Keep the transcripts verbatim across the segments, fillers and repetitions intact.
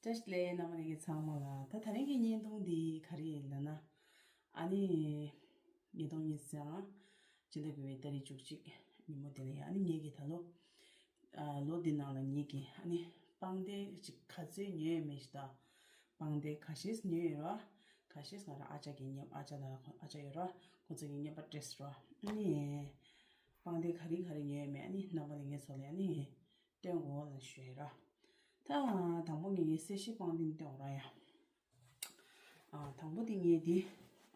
བཀྲ་ཤིས་བདེ་ལེགས། རྣམ་པ་ལྷན་རྒྱས་ཚང་མ་ལ། ད་ད་རིང་གི་བརྙན་ཐུང་འདི་ག་རེ་ཡིན་ལབ་ན། ཨ་ནི། ཉིས་སྟོང་ཉི་ཤུ་རྩ་ལྔ། སྤྱི་ཟླ་དགུ་པའི་ཏ་རིག་བཅུ་གཅིག་ཉིན་མོ་དེ་ལ་ཡ། ཨ་ནི་ངེད་ཀྱིས་ད་ལོ། ཨ། ལོ་འདི་ནང་ལ་ངེད་ཀྱིས་ཨ་ནི་པང་གདན་ཅིག་ག་ཚོད་ཉོས་ཡོད་མེད་ཞིག་དང་། པང་གདན་ཁ་ཤས་ཉོས་ཡོད་ར། ཁ་ཤས་ང་རང་ཨ་ཅག་གིས་མཉམ། ཨ་ཅག་དང་ཨ་ཅག་ཡོད་ར། ཁོ་ཚོ་གིས་མཉམ་པར་སྤྲད་སོང་ར། ཨ་ནི། པང་གདན་ག་རེ་ག་རེ་ཉོས་ཡོད་མེད་ཨ་ནི་རྣམ་པ་ལྷན་རྒྱས་ཚོ་ལ་ཨ་ནི། སྟོན་དགོས་ལ་ཞུ་ཡ་ར། ད་དང་པོ་ངས་ངའི་གསལ་བཤད་པང་གདན་སྟོན་དགོས་ར་ཡ། ཨ། དང་པོ་དེ་ངས་འདི།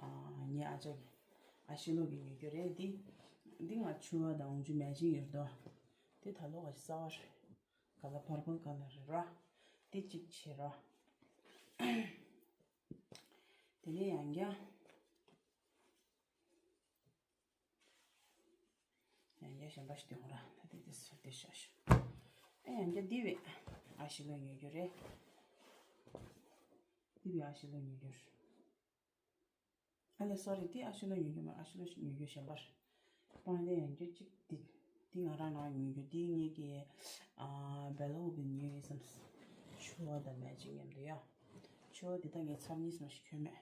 ཨ། ངའི་ཨ་ཅག་གི། ཨ་ཤི་ལོ་གི་ཉོས་རྒྱུ་རེད་འདི། འདི་ང་ཕྱུ་པ་དང་འོག་འཇུ་མེ་ཅིང་ཡོད་དོ། དེ་ད་ལོ་ག་ཞིག་གསར་པ་རེད། ཀ་ལ་པར་པལ་ཀ་ལ་རེད་ར། དེ་གཅིག་བྱས་ར། དེ་ནས་ཡང་བསྐྱར། ཡང་བསྐྱར་གཞན་པ་ཞིག་སྟོན་ར། ད་དེ་དེ་སུ་དེ་ཤ་ཤ། ཨེ་ཡང་བསྐྱར་འདི་བས། ཨ་ཤི་ལོ་ཉོས་རྒྱུ་རེད། འདི་བས་ཨ་ཤི་ལོ་ཉོས་རྒྱུ་རེད། ཨ་ལེ་སོ་རི། འདི་ཨ་ཤི་ལོ་ཉོས་རྒྱུ་མ། ཨ་ཤི་ལོ་ཉོས་རྒྱུ་གཞན་པ་རེད། པང་གདན་ཡང་བསྐྱར་གཅིག་འདི། འདི་ང་རང་རང་ཉོས་རྒྱུ། འདི་ངེད་ཀྱི། ཨ། བེ་ལོ་བི་ཉོས་ཡིན་བསམ། ཕྱུ་པ་དང་མེ་ཅིང་མཉམ་དུ་ཡ། ཕྱུ་པ་འདི་ད་ངས་ཚར་གཉིས་མ་ཞིག་གྱོན་མེད།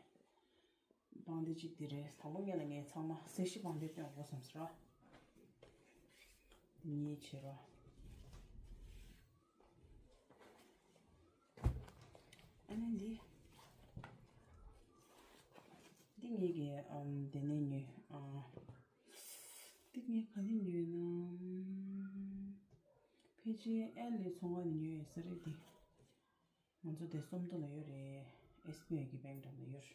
པང་གདན་གཅིག་འདི་རེད། དང་པོ་ངེད་ལ་ངས་ཚང་མ་གསལ་བཤད་པང་གདན་སྟོན་དགོས་བསམ་ཟེར་ར། འདི་གཉིས་བྱེད་ར། ཨ་ནི་འདི། འདི་ངེད་ཀྱི། ཨམ། དེ་ནས་ཉོས། ཨ། འདི་ངས་ག་ནས་ཉོས་ན། ཕལ་ཆེར་ཨེ་ལི་ཚོང་ཁང་ནས་ཉོས་ཡོད་ས་རེད་འདི། ང་ཚོ་དེ་སུམ་མདོ་ལ་ཡོད་རེད། ཨེས་བི་ཨའི་གི་བེང་འགྲམ་ལ་ཡོད།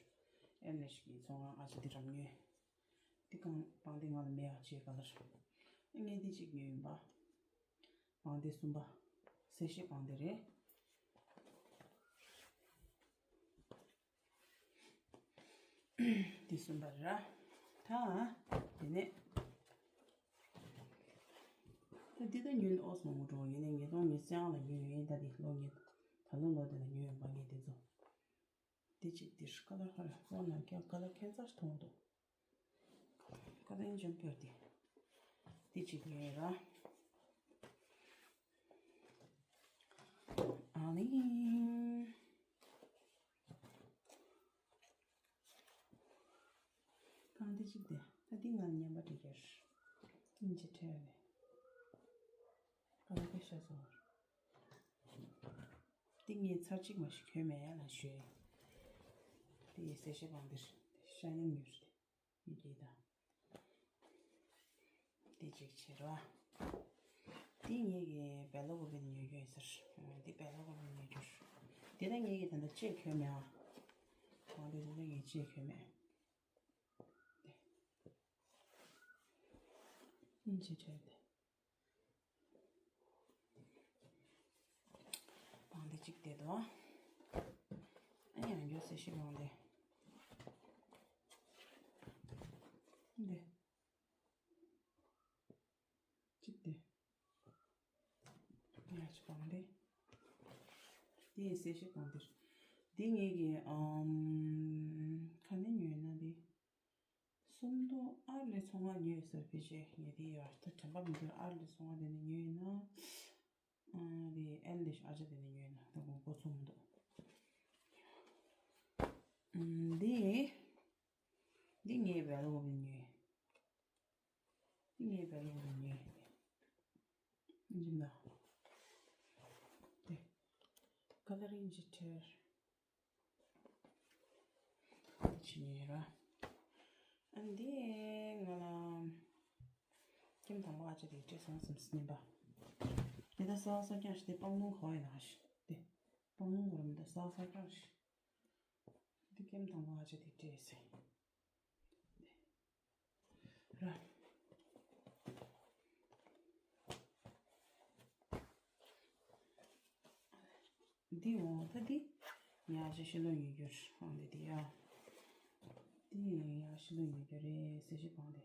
ཨེ་ལི་ཞིག་གི་ཚོང་ཁང་ཨ་ཅག་འདི་འགྲམ་ཉོས། འདི་གང་པང་གདན་ང་ལ་མེད་ཨ་ཅེ་ག་ལར། ངས་འདི་གཅིག་ཉོས་ཡིན་པ། པང་གདན་གསུམ་པ། གསལ་བཤད་པང་གདན་རེད། འདི་གསུམ་པ་རེད་ར། ད། དེ་ནས། ད་འདི་ད་ཉོས་ནས་ཨོ་སོང་ངོ་འགྲོ་ཡིན་ནས་ཉིས་སྟོང་ཉི་ཤུ་རྩ་ལྔ་ལ་ཉོས་ཡོད་ཡིན། ད་འདི་ལོ་ཉིས། ད་ལོ་ལོ་དེ་ལ་ཉོས་ཡོད་པ་ངས་འདི་ཚོ། འདི་གཅིག་འདིར་ཀ་ལ་ཧ་ལ་ཧོ་ན་ཀྱ་ཀ་ལ་ཁྱད་མཚར་མཐོང་འདུག་ཀ་ལ་ཨིན་ཇམ་པར་འདི། འདི་གཅིག་ཉོས་ར། ཨ་ནི། གང་འདི་གཅིག་དེ། ད་འདི་ང་ཉན་པ་འགྲིག་གི་རེད། ཨིན་ཇི་ཁྲལ་རེད། ཀ་ལ་ཁ་ཤས་སོང་། འདི་ངས་ཚར་གཅིག་མ་ཞིག་གྱོན་མེད་ལ་ཞུས། འདི་ཡི་གསལ་བཤད་པང་གདན་ཤ་ནིང་ཡོད་རེད། ཡི་གེ་དང་། འདི་གཅིག་བྱེད་རོགས། འདི་ངེད་ཀྱི་བེ་ལོ་ཀོ་པི་ནས་ཉོས་རྒྱུ་ཡིན་ཟེར། འདི་བེ་ལོ་ཀོ་པི་ནས་ཉོས་རྒྱུ། འདི་ད་ངེད་ཀྱི་ད་ལྟ་ཅེས་གྱོན་མེད་ཨ། གང་འདི་ད་ལྟ་ངས་ཅེས་གྱོན་མེད། འདི། ཨིན་ཇི་ཁྲལ་དེ། པང་གདན་གཅིག་དེ་དོ། ཨ་ཡང་འགྱོ་སེ་ཤི་པང་གདན། འདི། གཅིག་དེ། ཡ་ཆི་པང་གདན། འདི་ཡི་སེ་ཤི་པང་གདན། འདི་ངེད་ཀྱི་ཨམ། ག་ནས་ཉོས་ན་འདི། སུམ་མདོ་ཨར་ལི་ཚོང་ཁང་ཉོས་ཟེར་ཕལ་ཆེར་ངས་དེ་ཡོད་ད་དྲན་པ་མི་འདུག་ཨར་ལི་ཚོང་ཁང་དེ་ནས་ཉོས་ན། ཨ་དེ་ཨེ་ལི་ཨ་ཅག་དེ་ནས་ཉོས་ན་ད་དགོངས་པ་ཚོམ་འདུག་འདི། འདི་ངའི་བེ་ལོ་བི་ཉོས། འདི་ངའི་བེ་ལོ་བི་ཉོས། འཇིམ་ན། དེ། ཀ་ལ་རིང་ཇི་ཐེར། ཕྱི་ཉིན་ར། ཨ་འདི་ང་ལ། ཁྱིམ་དང་པོ་ཨ་ཅག་དེ་སྤྲད་སོང་སེམས་སྙན་པ། དེ་ད་སོ་སོ་ཀྱང་ཞིག་དེ་སྤང་ལུང་གོ་ཡིན་ན་ཞིག་དེ། སྤང་ལུང་གོ་ར་མི་ད་སོ་སོ་ཀྱང་ཞིག་དེ་ཁྱིམ་དང་པོ་ཨ་ཅག་དེ་སྤྲད་སེ། ར། འདི་འོང་ད་འདི། ཡ་ཞེ་ཤི་ལོ་ཉོས་རྒྱུ་རེད་འདི་འདི་ཡ། འདི་ཡ་ཤི་ལོ་ཉོས་རྒྱུ་རེད་སེ་ཤི་པང་འདི།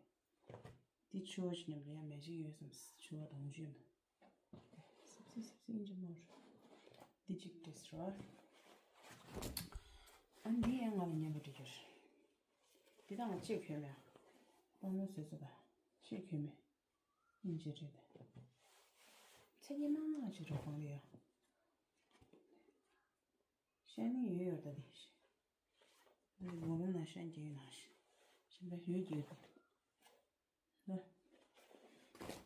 འདི་ཆུ་བ་ཞིག་མཉམ་དུ་ཡ་མེ་ཞིག་ཡོད་བསམ་ཆུ་བ་དང་ཞུས་ན། སིབ་སིབ་སིབ་སིབ་ཨིན་ཇི་མོ་རེད། འདི་གཅིག་ཏེས་རོ། ཨ་འདི་ཡ་ང་ལ་མཉམ་པོ་འགྲིག་གི་རེད། འདི་དང་ང་གཅིག་གྱོན་མེད། པང་ལོ་བཟོས་ཚོ་ད་གཅིག་གྱོན་མེད། ཨིན་ཇི་རེད་དེ། མཚན་ཉི་མ་ང་ཅིག་རོ་གང་ལ་ཡ། ཤན་ནི་ཡོད་ཡོད་ད་དེ། འདི་ངོ་རུ་ན་ཤན་གྱི་ཡོད་ན་ཤན་པ་ཡོད་ཀྱི་ཡོད་ད། ལ།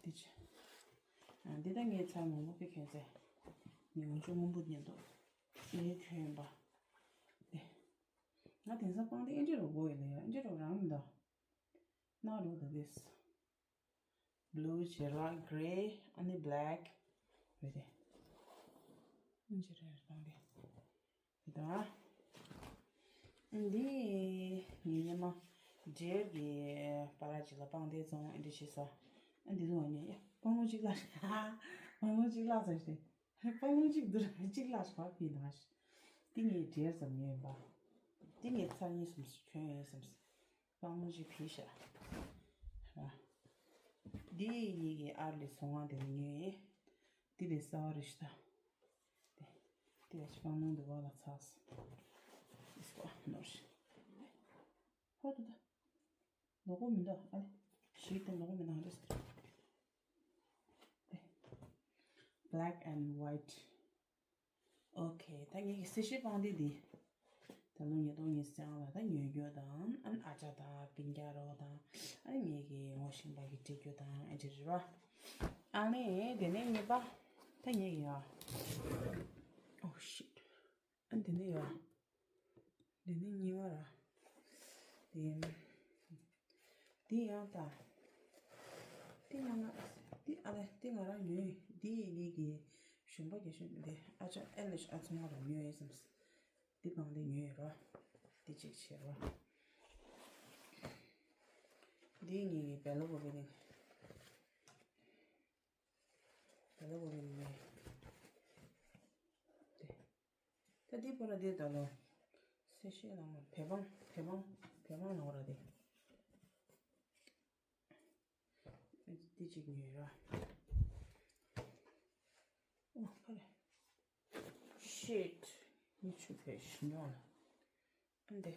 དེ་ཆ། ཨ་འདི་ད་ངའི་ཚར་མང་པོ་པའི་ཁྱོད་ཚེ། ངའི་འོན་ཆུ་སྔོན་པོ་ཉན་དོ། ངའི་ཁྱོད་ཡིན་པ། དེ། ང་དེང་སང་སྤང་དེ་ཨེ་འདྲ་རུ་གོ་ཡི་ལ་ཡ་ཨེ་འདྲ་རུ་རང་མི་འདུག་ན་རུ་ད་དེས། Blue བྱེད་ལ་grey ཨ་ནི་black རེད་དེ། ཨིན་ཇི་རེད་སྤང་དེ། དེ་དང་། འདི་ངའི་ཉི་མ་རྗེར་གྱི་པ་ར་ཅིག་ལ་སྤང་དེ་བཙོང་ཨེ་འདྲ་བྱེད་ས། ཨ་འདི་ཚོ་ངས་ཡ་སྤང་ལོ་གཅིག་ལ་སྤང་ལོ་གཅིག་ལ་ཟེར་ཏེ། སྤང་ལོ་གཅིག་འདུག་གཅིག་ལ་སྤང་ཕི་ན་ཤི། འདི་ངའི་རྗེར་ཙམ་ཉོས་ཡིན་པ། འདི་ངའི་ཚར་གཉིས་གསུམ་གྱོན་ཡོད་བསམ། སྤང་ལོ་གཅིག་ཕི་ཤ། ར། འདི་ངེད་ཀྱི་ཨར་ལི་སོང་ང་དེ་ནས་ཉོས་ཡིན། འདི་ལས་གསར་བ་རེད་ཤི་ད། དེ་དེ་ཡ་ཤི་སྤང་ལོ་འདི་བ་ལ་ཚགས། ཨིས་ཀོ་ནོར་ཤི། ཧོ་དུ་ད། ནོ་གོ་མི་འདུག་ཨ་ལེ། ཞིག་དེ་ནོ་གོ་མི་འདུག་ཨ་ལེ། Black and white. Okay ད་ངེད་ཀྱི་སེ་ཤི་སྤང་དེ་འདི། ད་ལོ་ཉིས་སྟོང་ཉི་ཤུ་རྩ་ལྔ་ལ་ད་ཉོས་རྒྱུ་དང་ཨ་ནི་ཨ་ཅག་དང་སྤུན་ཀྱག་རོགས་དང་ཨ་ནི་ངེད་ཀྱི་ངོ་ཤེས་པ་གི་སྤྲད་རྒྱུ་དང་ཨེ་ཅི་རེད་བ། ཨ་ནི་དེ་ནས་གཉིས་པ་ད་ངེད་ཀྱི་ཡ། Oh shit. ཨ་འདི་ནས་ཡ། འདི་ནས་གཉིས་པ་ར། དེ། དེ་ཡང་ད། དེ་ང་ང་། དེ་ཨ་ལེ་དེ་ང་རང་ཉོས་ཡོད། དེ་ཡི་ངེད་ཀྱི་ཞུམ་པ་རྒྱ་ཤོད་འདི་ཨ་ཅག་ཨེ་ལེ་ཨ་ཚོང་ང་རང་ཉོས་ཡོད་བསམ། དེ་སྤང་དེ་ཉོས་ཡོད་ར། དེ་གཅིག་བྱས་ར། དེ་ངེད་ཀྱི་བེ་ལོ་བོ་བེ་ནི། བེ་ལོ་བོ་བེ་ནི་མེད། དེ། ད་འདི་པོ་ར་འདི་ད་ལོ། སེ་ཤེ་ལ་ང་བེ་བང་བེ་བང་བེ་བང་ལ་འོ་ར་འདི། འདི་གཅིག་ཉོས་ར། ཨོ་ཕ་རེ། Shit. ཉི་ཆུ་བེ་ཤི་ཉོ་ལ། ཨ་འདི།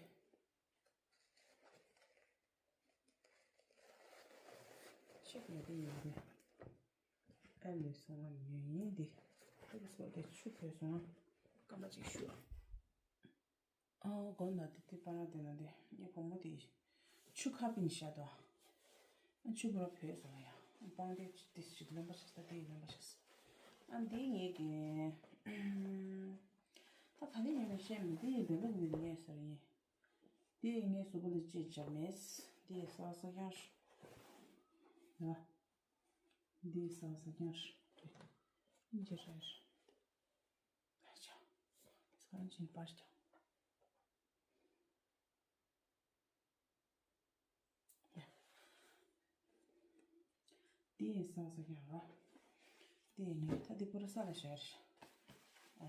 ཤེས་ཡོད་དེ་ཡོད་རེད། ཨ་ལས་སོང་བ་ཉོས་ཡིན་དེ། ཨ་ལས་སོང་དེ་ཆུ་བོས་སོང་བ། སྐར་མ་གཅིག་ཞུ། ཨ་དགོན་ན་དེ་དེ་པ་ར་དེ་ན་དེ་ངའི་བུ་མོ་དེ་ཆུ་ཁ་པིན་ཤ་དོ། ཨ་ཆུ་བོ་ར་བོས་སོང་ཡ། སྤང་དེ་དེ་ཞིག་ལོན་པ་ཤ་ས་དེ་ལོན་པ་ཤ་ས། ཨ་འདི་ངས་དེ། ད་ག་ནས་ཉོས་ན་ཤེས་མི་དེ་བེ་ལོ་ངས་ཉོས་ཟེར་ཡིན། དེ་ངའི་གཟུགས་པོ་ལ་ཅི་བྱ་མེད། དེ་ས་ས་ཀྱང་རེད། དེ་ས་ས་ཀྱང་རེད། འདི་རེད། ཨ་ཅག་ས་རང་ཅིན་པར་ཀྱང་། དེ་ས་ས་ཀྱང་ར། དེ་ནི་ད་དེ་པུ་ར་ས་ལ་ཤར། ཨ་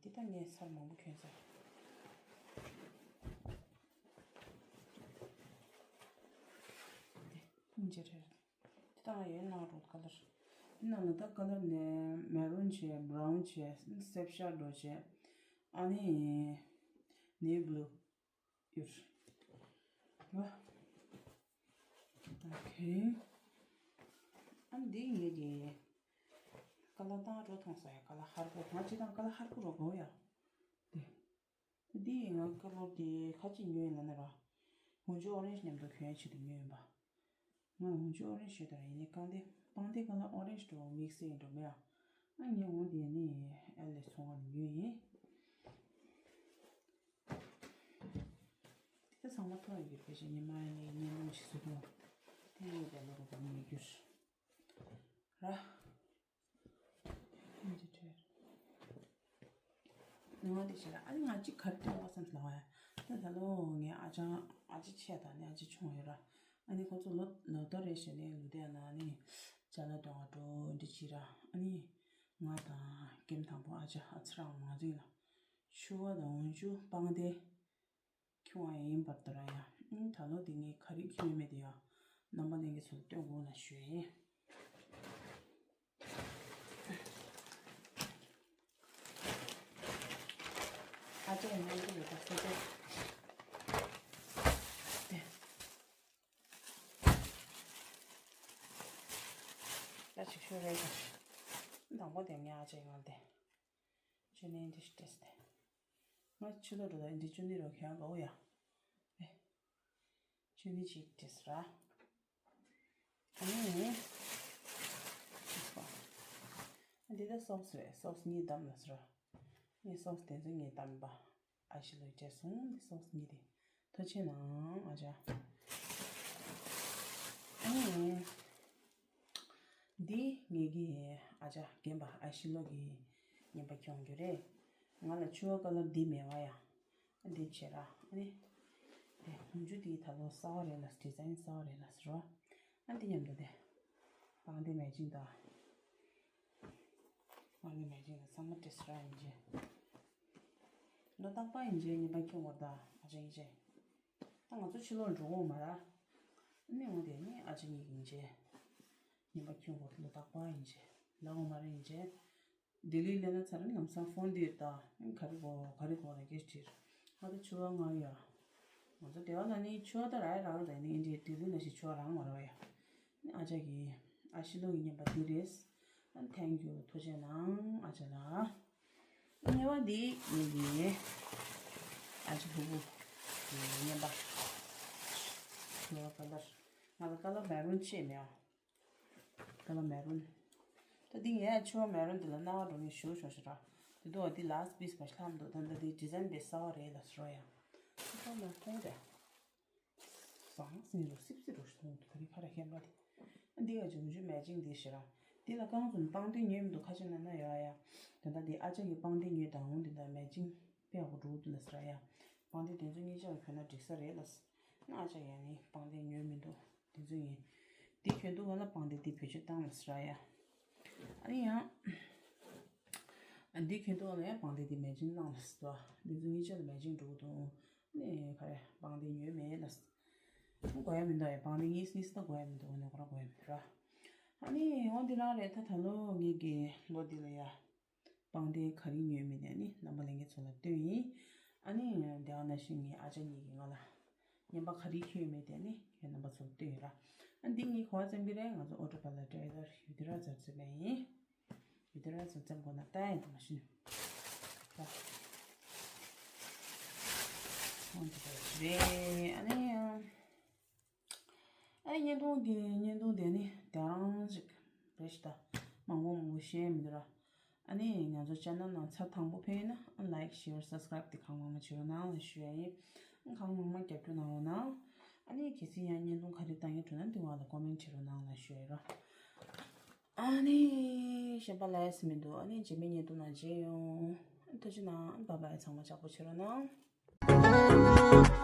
འདི་ད་ངས་ཚར་མང་པོ་གྱོན་ཚར། དེ་ཕུང་ཅེ་རེད། དེ་ད་ཡོད་ན་རུ་ཀ་ལར། ཡིན་ན་ལ་ད་ཀ་ལར་ནས་མེ་རུན་བྱས་བྷ་རའུན་བྱས་སེབ་ཤ་འགྲོ་བྱས། ཨ་ནི་ནེ་བི་ལུ། ཡོད། ཡོད། ཨོ་ཁེ། ཨ་འདི་ངེད་ཀྱི་ཀ་ལ་དང་རོ་ཐོང་ས་ཡ་ཀ་ལ་ཧར་པོ་ང་ཅི་དང་ཀ་ལ་ཧར་པོ་རོ་གོ་ཡ། དེ། འདི་ང་ཀ་ལོར་དེ་ཁ་ཅིག་ཉོས་ལ་ན་ར། ཧུན་ཅུ་ཨོ་རེན་ཇི་མཉམ་དུ་གྱོན་ཆེད་དུ་ཉོས་ཡིན་པ། ང་ཧུན་ཅུ་ཨོ་རེན་ཇི་ཞེས་དང་ཡིན་ནི་རྐང་དེ་རྐང་དེ་ཀ་ལ་ཨོ་རེན་ཇི་འགྲོ་མིག་སི་ཡིན་འགྲོ་མེད་ཨ། ཨ་ངས་འོང་དེ་ནི་ཨེ་ལེ་ཚོང་བ་ནས་ཉོས་ཡིན། དེ་ཚང་མ་ཐོག་ཡོད་པའི་ཕལ་ཆེར་ཉི་མ་ཡིན་ནའི་ཉིན་མོ་ཞིག་སུ་ཐོག་དེ་ཡོད་པའི་ལོ་རུ་གོང་ཉེ་རྒྱུར་ར། ཨིན་ཇི་ཁྲེར། ང་དེ་ཞིག་ལ་ཨ་ནི་ང་གཅིག་གར་སྟོན་བ་བསམ་ལ་བ་ཡ། ད་ད་ལོ་ངའི་ཨ་ཅང་ཨ་ཅེ་ཆེ་དང་ནི་ཨ་ཅེ་ཆུང་ཡོད་ར། ཨ་ནི་ཁོ་ཚོ་ལོ་ལོ་ཏོ་རེ་བྱས་ནས་ལུ་དེ་ན་ནི་ཅ་ལ་སྟོན་བ་འགྲོ་འདི་ཅི་ར། ཨ་ནི་ང་དང་ཀེམ་དང་པོ་ཨ་ཅེ་ཨ་ཚ་རང་མ་ཟིན་ལ་ཆུ་བ་དང་འོན་ཆུ་སྤང་དེ། ཁྱོད་ཨ་ཡིན་པར་དུ་ར་ཡ། ཨིན་ད་ལོ་དེ་ངས་ག་རེ་ཁྱོད་མེད་དེ་ཡ། རྣམ་པ་ལྷན་རྒྱས་ཚོར་སྟོན་དགོས་ན་ཞུ་ཡིན། ཨ་ཅག་ཡིན་ན་ཡོད་པ་སོ་སོ། དེ། ད་ཅིག་ཤོད་རེད་ད། དང་པོ་དེ་ངས་ཨ་ཅག་ཡོང་དེ། ཅི་ནས་འདི་ཤི་ཏེ་སྟེ། ང་ཕྱི་ལོགས་འགྲོ་ད་འདི་ཅུ་ནི་རོ་ཁྱེད་གའོ་ཡ། ཨེ། ཅུ་ནི་ཅིག་ཏེས་ར། ཨ་ནི། འདི་ད་སོག་སི་རེད། སོག་སི་གཉིས་བདམས་ལ་ཟེར་ར། ངས་སོག་སི་དེ་ཚོ་ངས་བདམས་པ། ཨ་ཤི་ལོ་བྱས་སོང་འདི་སོག་སི་གཉིས་དེ། ཐུགས་རྗེ་གནང་ཨ་ཅག་ཨ་ནི། འདི་ངེད་ཀྱི་ཨ་ཅག་རྒན་པ་ཨ་ཤི་ལོ་གི་རྔན་པ་ཁྱོང་རྒྱུ་རེད། ང་ལ་ཕྱུ་པ་ཀ་ལར་འདི་མེད་པ་ཡ། འདི་བྱེད་ར་ཨ་ནི། དེ་ཧུམ་ཆུ་འདི་ད་ལོ་གསར་པ་རེད་ལ་ཌི་ཛའིན་གསར་པ་རེད་ལ་ཟེར་རོ། ཨ་འདི་མཉམ་དུ་དེ། པང་གདན་མེ་ཅིང་དང་། པང་གདན་མེ་ཅིང་དང་ཚང་མ་ཏེས་ར་ཡིན་ཅེ། ལོ་རྟག་པར་ཡིན་ཅེ་རྔན་པ་ཁྱོང་བར་དང་ཨ་ཅག་ཡིན་ཅེ། ད་ང་ཚོ་ཕྱི་ལོགས་འགྲོ་འོང་མ་ར། ཨ་ནི་འོང་དེ་ནི་ཨ་ཅག་གཉིས་ཡིན་ཅེ། རྔན་པ་ཁྱོང་བར་ལོ་རྟག་པར་ཡིན་ཅེ། ལ་འོང་མ་ར་ཡིན་ཅེ། ལྡི་ལི་སླེབས་ན་ཚར་ལམ་སང་ཕོན་འདིར་ད་ག་རེ་གོ་ག་རེ་གོ་ལ་སྐད་ཆ་དྲིས། ང་ད་ཕྱུ་པ་མངགས་ཡ། ང་ཚོ་སྡེ་བ་ན་ནི་ཕྱུ་པ་ད་ར་རག་ད་ནི་འདི་ལྡི་ལི་ན་ཞིག་ཕྱུ་པ་རག་མ་རག་ཡ། ཨ་ཅག་གི་ཨ་ཤི་ལོ་གི་རྔན་པ་འདི་རེད། ཨ་ཐེང་ཀྱུ་ཐུགས་རྗེ་གནང་ཨ་ཅག་ལ། ངེས་པ་འདི་ངེད་ཀྱི་ཨ་ཅག་ཕྲུ་གུ་གི་རྔན་པ། ཕྱུ་པ་ཀ་ལར། ང་ལ་ཀ་ལར་མེ་རུན་ཆེ་མེད་ཨ། ཀ་ལར་མེ་རུན། ད་འདི་ངས་ཕྱུ་པ་མེ་རུན་འདི་ལ་སྣང་བ་འགྲོ་ངེས་ཞུ་ཞོ་ཞོ་ར། དེ་དུ་འདི་ལ་སི་པིས་མ་ཤི་ལྷམ་འདུག་ད་ད་འདི་ཌི་ཛའིན་དེ་གསར་པ་རེད་ལ་ཟེར་རོ་ཡ། ཁོ་ལ་ཁོང་དེ། ཟང་ཟིང་རུ་སིབ་སིབ་རུ་སོང་དུ་ག་རི་ཁ་ར་ཁན་པ་དེ། འདི་ཡ་ཇུང་ཇུ་མེ་ཅིང་འདི་ཞེ་ར། འདི་ལ་རྐང་ཚུན་པང་གདན་ཉོས་མི་འདུག་ཁ་ཆེ་ན་ན་ཡོད་ཨ་ཡ། དེ་འདྲ་འདི་ཨ་ཅག་གི་པང་གདན་ཉོས་དང་འདི་འདྲ་མེ་ཅིང་དཔེ་ཡག་པོ་འགྲོ་འདུག་ལ་ཟེར་ཡ། པང་གདན་དེ་ཚོ་གཉིས་ཆ་ལ་གྱོན་ན་འགྲིག་ས་རེད་ལ། ན་ཨ་ཅག་ཡ་ནི་པང་གདན་ཉོས་མི་འདུག་དེ་ཚོ་ཡིན། འདི་གྱོན་འདུག་ག་ལ་པང་གདན་འདི་བེད་སྤྱོད་བཏང་ལ་ཟེར་ཡ། ཨ་ནི་ཡང་། འདི་གྱོན་འདུག་ག་ལ་ཡང་པང་གདན་འདི་མེ་ཅིང་བཏང་ལ་ཟེར་བ། འདི་ཚོ་གཉིས་ཆ་ལ་མེ་ཅིང་འགྲོ་གི་འདུག་ནི་ག་རེ་པང་གདན་ཉོས་མེད་ལ། གོ་ཡ་མི་འདུག་ཡ། པང་གདན་གཉིས་གཉིས་ད་གོ་ཡ་མི་འདུག་ནི་གོ་ར་གོ་ཡ་མི་འདུག་ར། ཨ་ནི་འོ་འདི་རང་རེད། ད་ད་ལོ་ངེད་ཀྱི་ལོ་འདི་ལ་ཡ། པང་གདན་ག་རེ་ཉོས་མེད་དེ་ནི་རྣམ་པ་ལྷན་རྒྱས་ཚོ་ལ་སྟོན་ཡིན། ཨ་ནི་དེ་བ་ན་ཤི་ངའི་ཨ་ཅག་གཉིས་ཀྱིས་ང་ལ་རྔན་པ་ག་རེ་ཁྱོན་མེད་དེ་ནི་ཁྱོད་རྣམ་པ་ཚོ་ལ་སྟོན་ཡིན་ར། ཨ་འདི་ངའི་གོ་བ་ཙམ་གྱི་རེད། ང་ཚོ་ཨོ་ཊོ་པ་ལ་ཏྲེ་ལར་ཡུ་དི་ར་ཛར་ཚོད་པ་ཡིན། ཡུ་དི་ར་ཚོ་ཙམ་གོ་ན་ལྟ་ཡིན་དུ་མ་ཤི་ནི། ཧོན་དུ་རེད། ཨ་ནི་ཡང་། ཨ་ནི་བརྙན་ཐུང་འདི་བརྙན་ཐུང་དེ་ནི་དེ་རང་ཞིག་རེད་ཤི་ད། མང་པོ་མང་པོ་བཤད་མི་འདུག་ར། ཨ་ནི་ང་ཚོ་ཆེ་ནལ་ནང་ཚར་དང་པོ་ཕེབས་ན་ཨ་ལའིཀ་ཤེར་སབ་སི་ཀ་རའིབ་དེ་གང་མང་མང་བྱེད་རོགས་གནང་ལ་ཞུ་ཡ་ཡིན། ཨ་གང་མང་མང་རྒྱབ་སྐྱོར་གནང་རོགས་གནང་། ཨ་ནི་གལ་སྲིད་ཡང་བརྙན་ཐུང་ག་རེ་ལྟ་ཡ་འགྲོ་ན་འདི་བ་ལ་ཀོ་མེན་ཊི་བྱེད་རོགས་གནང་ལ་ཞུ་ཡ་ར། ཨ་ནི་གཞན་པ་ལ་ཡ་སི་མི་འདུག་ཨ་ནི་རྗེས་མའི་བརྙན་ཐུང་ནང་མཇལ་ཡོང་། ཐུགས་རྗེ་གནང་། བྷའི་བྷའི། ཚང་མ་ཅག་པོ་བྱེད་རོགས་གནང་།